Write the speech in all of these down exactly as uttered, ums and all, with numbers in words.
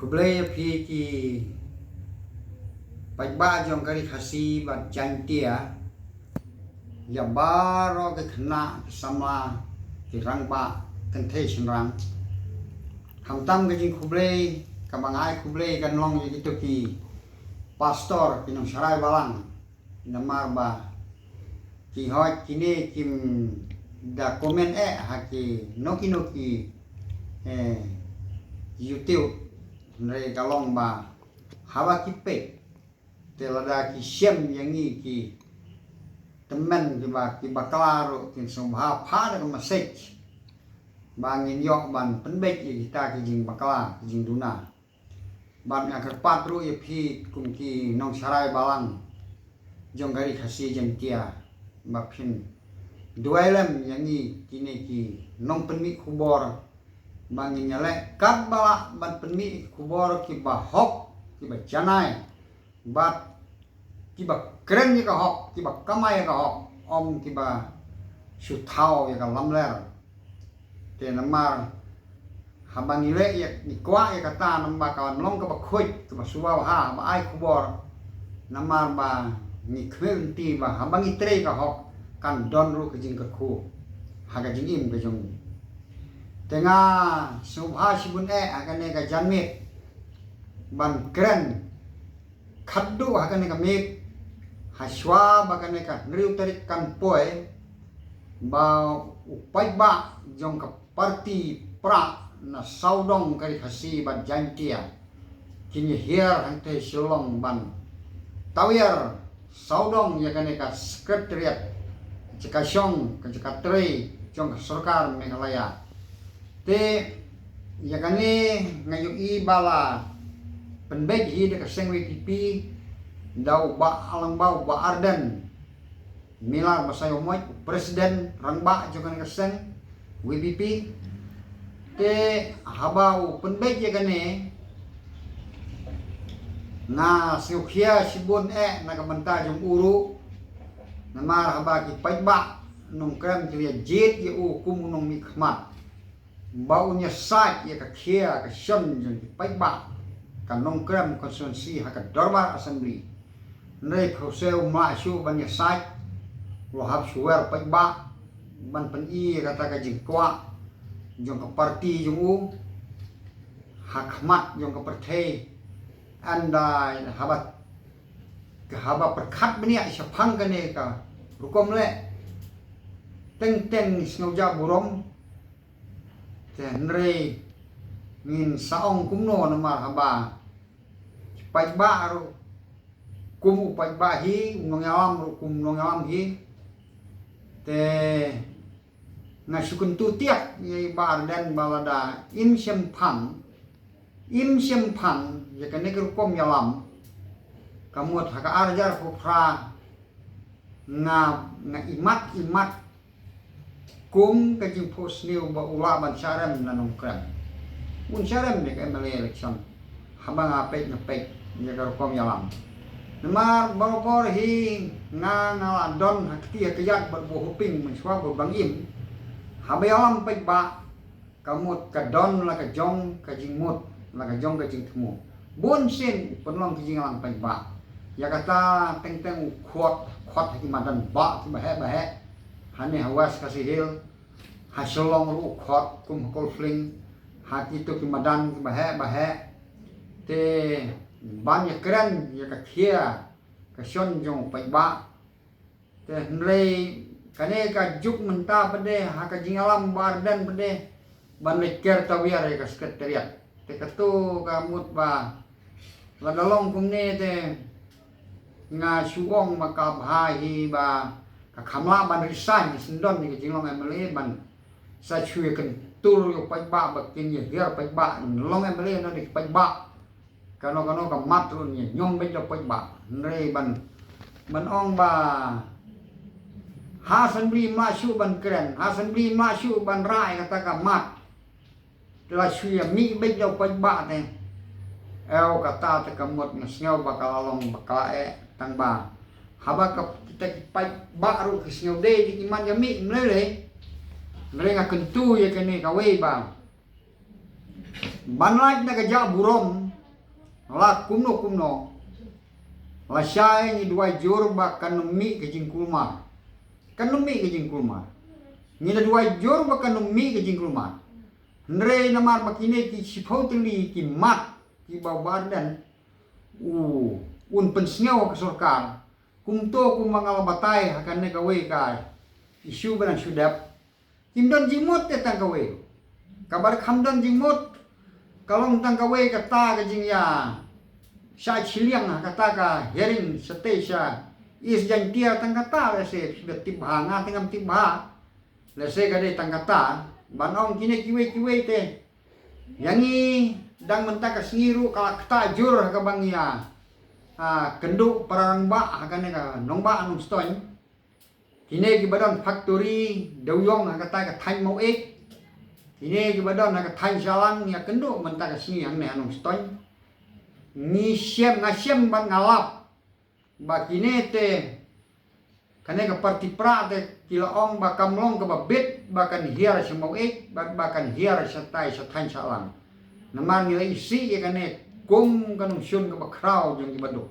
Khublei ïa phi ki paidbah jong ka Ri Khasi bad Jaintia, ïa baroh ki khynnah ki samla, ki rangbah kynthei shynrang. Khamtam ka jingkhublei kaba nga ai khublei kan long ïa kito ki pastor, ki nongsharai balang, namar ba ki hoi kine kim da comment eh ha kino kino ki, eh, YouTube, hynrei ka long ba haba ki peit te lada ki shem ïa ngi ki tymmen kiba, ki bakla ruh kin sngewbha phah da ka message ba ngin ïoh ban pynbeit ïa kita ki jingbakla, ki jingduna. Bad nga kyrpad ruh ïa phi kum ki nongsharai balang jong ka Ri Khasi Jaintia ba phin duwai lem ïa ngi kine ki nongpynmih khubor ba ngin ïaleh katba lah ban pynmih khubor kiba hok, kiba janai, bad kiba kren ïa ka hok, kiba kamai ïa ka hok, ym kiba shu thaw ïa ka lamler. Te namar haba ngi leh ïa, ngi kwah ïa kata, namar ka long kaba khuid, kaba shu bha haba ai khubor. Namar ba ngi khmih lynti ba haba ngi trei ka hok kan don ruh ka jingkyrkhu ha ka jingim ka jong ngi. Te nga sngewbha shibun eh ha kane ka janmiet ban kren khatduh ha kane ka miet, hashwa ba kane ka hynriew tarik kan poi, ba u paidbah jong ka party Prah na sawdong ka Ri Khasi bad Jaintia kin ïa hiar hangtei Shillong ban tawiar sawdong ïa kane ka secretariat, jaka shong, ka jaka trei jong ka sorkar Meghalaya. Te ïa kane nga ïohi ba la pynbeit hi da ka seng VPP, da u Bah Alang, Bah, u Bah Ardent Miller Basaiawmoit, u president rangbah jong kane ka seng VPP. Te haba u pynbeit ïa kane, nga sngewkhia shibun eh na ka bynta jong u ruh. Namar haba ki paidbah Nongkrem ki la jied ïa u kum u nongmihkhmat ba un ïasaid ïa ka khia ka shon jong ki paidbah ka Nongkrem constituency ha ka Dorbar Assembly. Hynrei phi u shu mlak shuh ban ïasaid, u la hap shu wer paidbah ban pyni ïa kata ka jingkwah jong ka party jong u ha khmat jong ka pyrthei. Ynda haba, haba pyrkhat bniah shaphang kane ka rukom leh, teng teng sngewjah burom. Te hynrei ngin sa ong kumno, namar haba ki paidbah ruh kum u paidbah hi, u nongïalam ruh kum u nongïalam hi. Te nga shu kyntu tiak ïa i Bah Ardent ba lada im shemphang, im shemphang ïa kane ka rukom ïalam, ka mut ha ka ar hajar phew phra nga, nga imat imat kum ka jingphohsniew ba u lah ban sharem na Nongkrem. Un sharem ïa ka MLA election. Haba nga peit, nga peit ïa ka rukom ïalam. Namar barabor hi nga, nga la don ha kti ha kjat bad ba hoping mynshuwa ba bang im. Haba ïalam paidbah, ka mut ka don la ka jong ka jingmut, la ka jong ka jingthmu. Bun sien pynlong ka jingïalam paidbah. Ïa kata teng teng u khot, khot ha ki madan bah kiba heh ba heh. Hane ha West Khasi Hills, ha Shillong ruh u khot kum ha Kawlfling, ha kito ki madan kiba heh ba heh. Te ban ïakren ïa ka khia ka shon jong u paidbah. Te hynrei kane ka juk mynta pat de ha ka jingïalam Bah Ardent pat de ban leit ker tawiar ïa ka secretariat. Te kato ka mut ba lada long kumne te nga shu ong ba ka bha hi ba ka kham lah ban resign, ka sngewdon ïa ka jinglong MLA ban sa shu ïa kyntur ïa u paidbah ba kin ïa hiar paidbah, long MLA na dei paidbah. Kano kano ka mat ruh ïa ñiom beit da u paidbah. Hynrei ban, ban ong ba ha assembly mlak shuh ban kren, ha assembly mlak shuh ban rai kata ka mat. Te la shu ïa mih beit da u paidbah te. Ew, kata te ka mut nga sngew ba ka la long bakla eh, tang ba haba ka kita ki paidbah ruh ki sngew dei, dei ki man ïa mih, mlei lei. Hynrei nga kyntu ïa kane kawei ba ban lait na ka jah burom, la kumno kumno, lashai ngi duwai jur ba kan ym mih ka jingkulmar. Kan ym mih ka jingkulmar. Ngi la duwai jur ba kan ym mih ka jingkulmar. Hynrei namar ba kine ki shiphew tylli ki mat kiba u Bah Ardent u, un pynsngew ha ka sorkar. Kumto kumba nga la batai ha kane kawei ka issue ba nang shu dep. Kim don jingmut te tang kawei. Kaba kham don jingmut ka long tang kawei kata ka jingïa shah shiliang ha kata ka hearing sha te sha East Jaintia, tang kata lehse da tip bha, nga te ngam tip bha. Lehse ka dei tang kata ban ong kine kiwei kiwei te. Ïa ngi dang mynta ka sngi ruh ka la ktah jur ha kaba ngi ïa, ah, kynduh para rangbah ha kane ka nongbah Nongstoiñ. Kine kiba don factory dewiong ha kata ka thaiñ Maweit. Kine kiba don ha ka thaiñ Shillong ïa kynduh mynta ka sngi hangne ha Nongstoiñ. Ngi shem, nga shem bad nga lap ba kine te, kane ka party pra te ki la ong ba kam long kaba bit ba kan hiar sha Maweit bad ba kan hiar shatai sha thaiñ Shillong. Namar ngi la isih ïa kane kum ka nongshun kaba khraw jong kiba duk.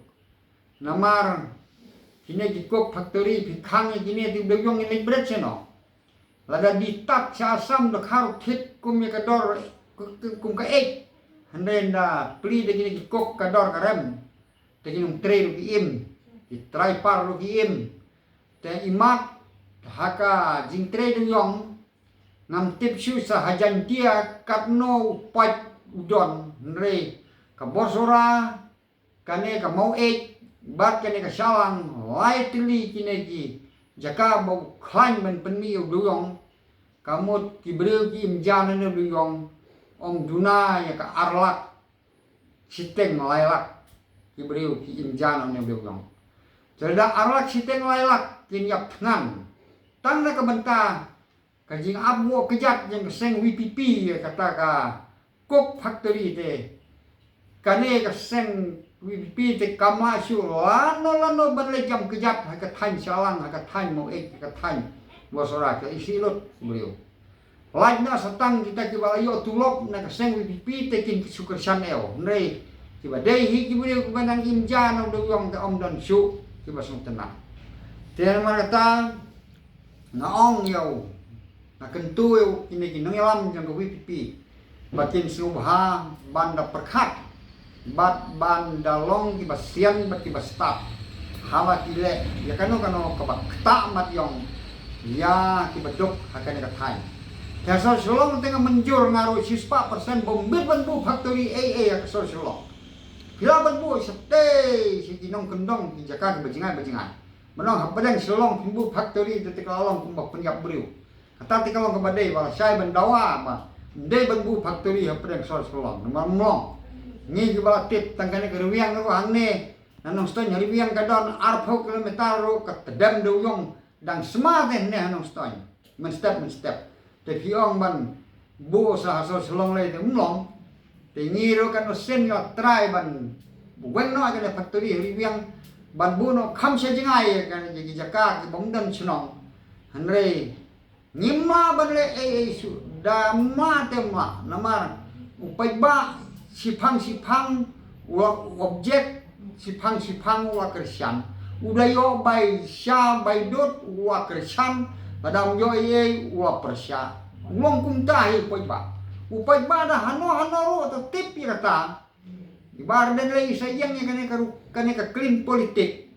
Namar kine ki coke factory phi khang ïa kine te u dewiong ngi leit bret shano? Lada di tap sha Assam da kharu thit kum ïa ka dor, kum ka eit. Hynrei da plie da kine ki coke ka dor ka rem. Te ki nongtrei ruh ki im, ki trai par ruh ki im. Te imat ha ka jingtrei dewiong ngam tip shuh sa ha Jaintia katno u pait u don, hynrei ka Bawsora, kane ka Maweit bad kane ka Shillong, lai tylli kine ki jaka ba u khlaiñ ban pynmih ïa u dewiong. Ka mut ki briew ki im ja na une u dewiong ym duna ïa ka ar lak shiteng lai lak. Ki briew ki im ja na une u dewiong. Te lada ar lak shiteng lai lak kin ïap thngan tang na ka bynta ka jingap buh kjat jong ka seng VPP ïa kata ka coke factory te. Kane ka seng VPP te kam lah shuh lano lano ban leit jam kjat ha ka thaiñ Shillong, ha ka thaiñ Maweit, ha ka thaiñ Bawsora, ka isih lut briew. Lait na sa tang kita kiba la ïoh tulop na ka seng VPP te kin shu kyrshan ïa u. Hynrei kiba dei hi ki briew kiba nang im ja na u dewiong te ym don shuh kiba sngewtynnat. Te namar kata nga ong ïa u, nga kyntu ïa u, kine ki nongïalam jong ka VPP ba kin sngewbha ban da pyrkhat bad ban da long kiba sian bad kiba stad haba ki leh ïa kano kano kaba ktah mat ïong ïa kiba duk ha kane ka thaiñ. Te ha sor Shillong te nga mynjur nga ruh shispah percent ba ym bit ban buh factory ei ei ha ka sor Shillong. Phi lah ban buh shatei sha ki nongkyndong ki jaka kiba jngai ba jngai. Mynno hapdeng Shillong phin buh factory te te ka la long kumba pynïap briew. Kata te ka long kaba dei ba lashai ban dawa ba ym dei ban buh factory hapdeng sor Shillong. Namar ym long. Ngi kiba la tip tang kane ka Riwiang ruh hangne na Nongstoiñ Riwiang ka don arphew kilometer ruh ka tdem dewiong dang sma te hangne ha Nongstoiñ. Mynstep mynstep. Te phi ong ban buh sa ha sor Shillong lei te ym long. Te ngi ruh katno sien ngi la trai ban weng noh kane factory ha Riwiang ban buh noh kham sha jngai kane ki jaka kiba ym don shnong. Hynrei ngim lah ban leh ei ei shuh da, ym lah te ym lah namar u paidbah shiphang shiphang u la object, shiphang shiphang u la kyrshan. U da ïoh bai sha bai dud u la kyrshan, lada ym ïoh ei ei u la pyrshah. U long kumta hi u paidbah. U paidbah da hano hano ruh u tip ïa kata. I Bah Ardent lei i sa ïeng ïa kane ka ru-, kane ka clean politic.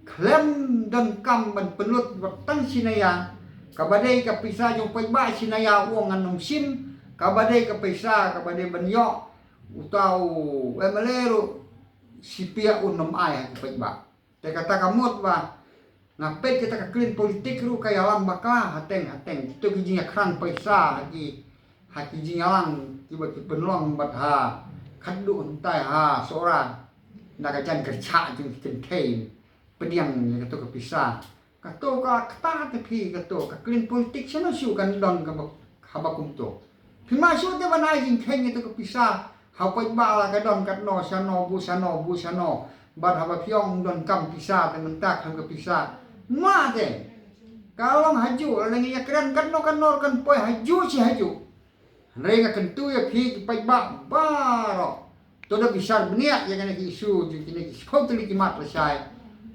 Khlem donkam ban pynlut wat tang shi naya. Kaba dei ka pisa jong u paidbah shi naya u ong ngan ym shim. Kaba dei ka pisa kaba dei ban ïoh uta u MLA ruh shi piak un ym ai ha ki paidbah. Te kata ka mut ba nga peit kata ka clean politic ruh ka ïalam bakla hateng hateng. Kito ki jingïakhrang pisa ha ki, ha ki jingïalang kiba ki pynlong bad ha khadduh hyntai ha Sohra. Na ka jan kyrshah jong ki kynthei pdiang ïa kato ka pisa. Kato ka kata te phi kato ka clean politic shano shuh kan don kaba, haba kumto. Phi ma shuh te ban ai jingkheiñ ïa kato ka pisa. Ha u paidbah la ka don katno shano buh shano buh shano. Bad haba phi ong donkam pisa te mynta khlem ka pisa. Ma te ka long hajuh la ngi ïakren katno katno kan poi hajuh shi hajuh. Hynrei nga kyntu ïa phi ki paidbah baroh. To da phi shah bniah ïa kane ka issue jong kine ki shiphew tylli ki mat lashai.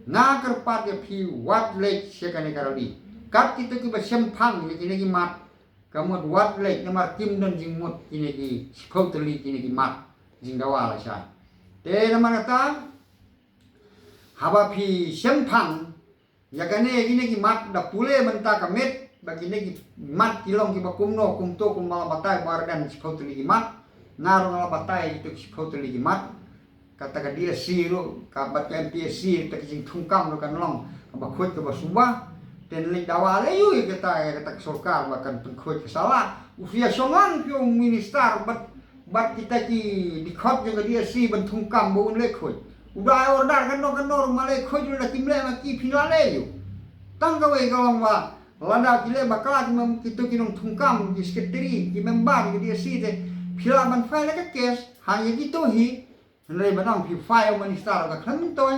Nga kyrpad ïa phi wat leit sha kane ka rally. Kat kito kiba shemphang ïa kine ki mat, ka mut wat leit namar kim don jingmut kine ki shiphew tylli kine ki mat jingdawa lashai. Te namar kata, haba phi shemphang ïa kane kine ki mat da pule mynta ka miet ba kine ki mat ki long kiba kumno kumto kumba la batai Bah Ardent shiphew tylli ki mat. Nga ruh nga la batai kito ki shiphew tylli ki mat. Kata ka DSC ruh ka bad ka MPSC, kata ka jingthungkam ruh kan long kaba khuid kaba suba. Te leit dawa lei ïa kata, ïa kata ka sorkar ba kan pynkhuid ka sala. U sia shong lang phi u minister bad bad kita ki dkhot jong ka DSC ban thungkam ba un leh khuid. U da ai order kano kano ruh ma leh khuid ruh da kim leh ma ki, phi la leh ïa u. Tang kawei ka long ba lada ki leh bakla ki mem-, kito ki nongthungkam, ki secretary, ki member ki DSC te, phi lah ban file ka case ha ïa kito hi. Hynrei ba dang phi file, u minister ka khlem myntoi.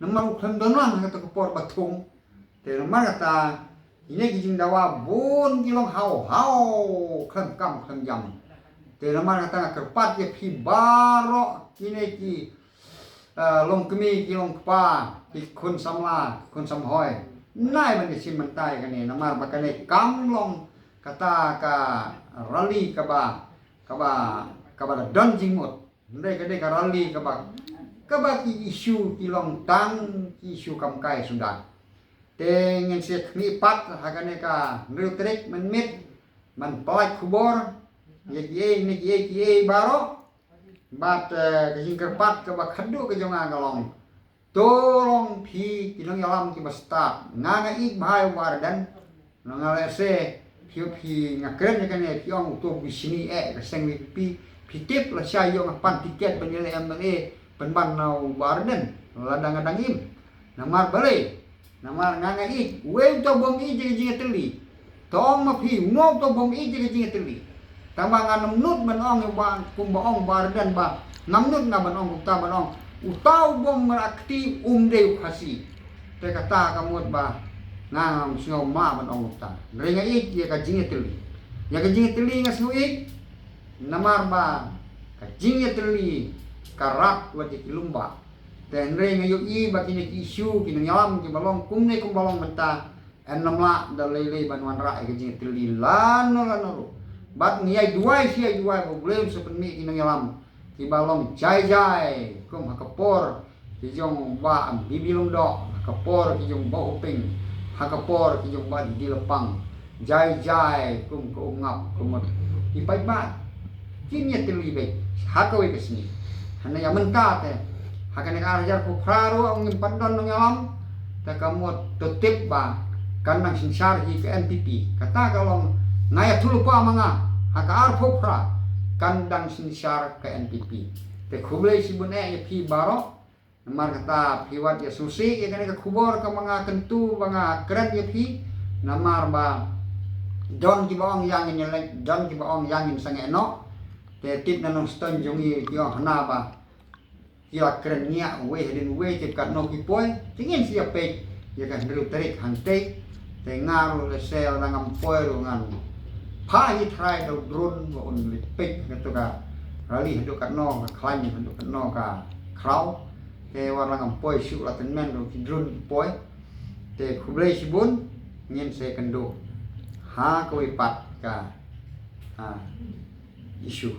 Namar u khlem don lang ha kata ka por ba thung. Te namar kata, ine ki jingdawa bun ki long haw haw, khlem kam khlem jam. Te namar kata nga kyrpad ïa phi baroh kine ki, eh, long kmie ki long kpa, ki khun samla, ki khun samhoi. Nai ban ïa shim mynta ïa kane, namar ba kane kam long kata ka rally kaba, kaba, kaba da don jingmut. Hynrei ka dei ka rally kaba, kaba ki issue ki long tang ki issue kam kai suda. Te ngin sa khmih pat ha kane ka hynriew tarik mynmiet ban pynlait khubor ïa kiei ne kiei kiei baroh. Bad, eh, ka jingkyrpad kaba khadduh ka jong nga ka long, to long phi ki nongïalam kiba stad. Nga nga ïeit bha ïa u Bah Ardent. Nga lehse phi, phi nga kren ïa kane, phi ong uto u bishni eh ka seng VPP. Phi tip lashai ïoh nga pan tiket ban ïaleh MLA pynban na u Bah Ardent lada nga dang im. Namar balei? Namar nga nga ïeit, uei uto u bym ïeit ïa ka jingïatylli? To ong ma phi, uno uto u bym ïeit ïa ka jingïatylli? Tangba ngan ym nud ban ong ïa u Bah, kumba ong u Bah Ardent ba ngam nud nga ban ong kumta, ban ong uta u bym markti um dei u Khasi. Te kata ka mut ba nga ngam sngew ma ban ong kumta. Hynrei nga ïeit ïa ka jingïatylli. Ïa ka jingïatylli nga sngew ïeit. Namar ba ka jingïatylli ka rat wat ïa ki lyngba. Te hynrei nga ïohi ba kine ki issue ki nongïalam kiba long kumne kumba long mynta, em, ym lah da lei lei ban wanrah ïa ka jingïatylli lano lano ruh. Bad ngi ïai duwai shi ïai duwai ba U Blei un sa pynmih ki nongïalam kiba long jai jai kum ha ka por ki jong u Bah Bibi Lyngdoh, ha ka por ki jong u Bah Hoping, ha ka por ki jong u Bah Didi Lapang. Jai jai kum ka umngap ka mut. Ki paidbah kin ïatylli beit ha kawei ka sngi. Hynrei ïa mynta te ha kane ka ar hajar arphew phra ruh ngim pat don nongïalam. Te ka mut to tip ba kan dang synshar hi ka NPP. Kata ka long, nga ïathuhlypa ma nga, ha ka arphew phra kan dang synshar ka NPP. Te khublei shibun eh ïa phi baroh. Namar kata phi wat ïa sngewsih ïa kane ka khubor kaba nga kyntu ba nga kren ïa phi. Namar ba don kiba ong ïa ngin ïaleit, don kiba ong ïa ngin sangeh noh. Te tip na Nongstoiñ jong ngi ki ong hana ba ki la kren ngiah uwei hadien uwei, tip katno ki poi. Te ngin sa ïa peit ïa ka hynriew tarik hangtei. Te nga ruh lehse lada ngam poi ruh ngan phah hi tharai da u drone ba un leit peit kato ka rally haduh katno ka khlaiñ, haduh katno ka khraw. Te wat la ngam poi shuh la tymmen ruh ki drone ki poi. Te khublei shibun, ngin sa ïakynduh ha kawei pat ka, ha, issue.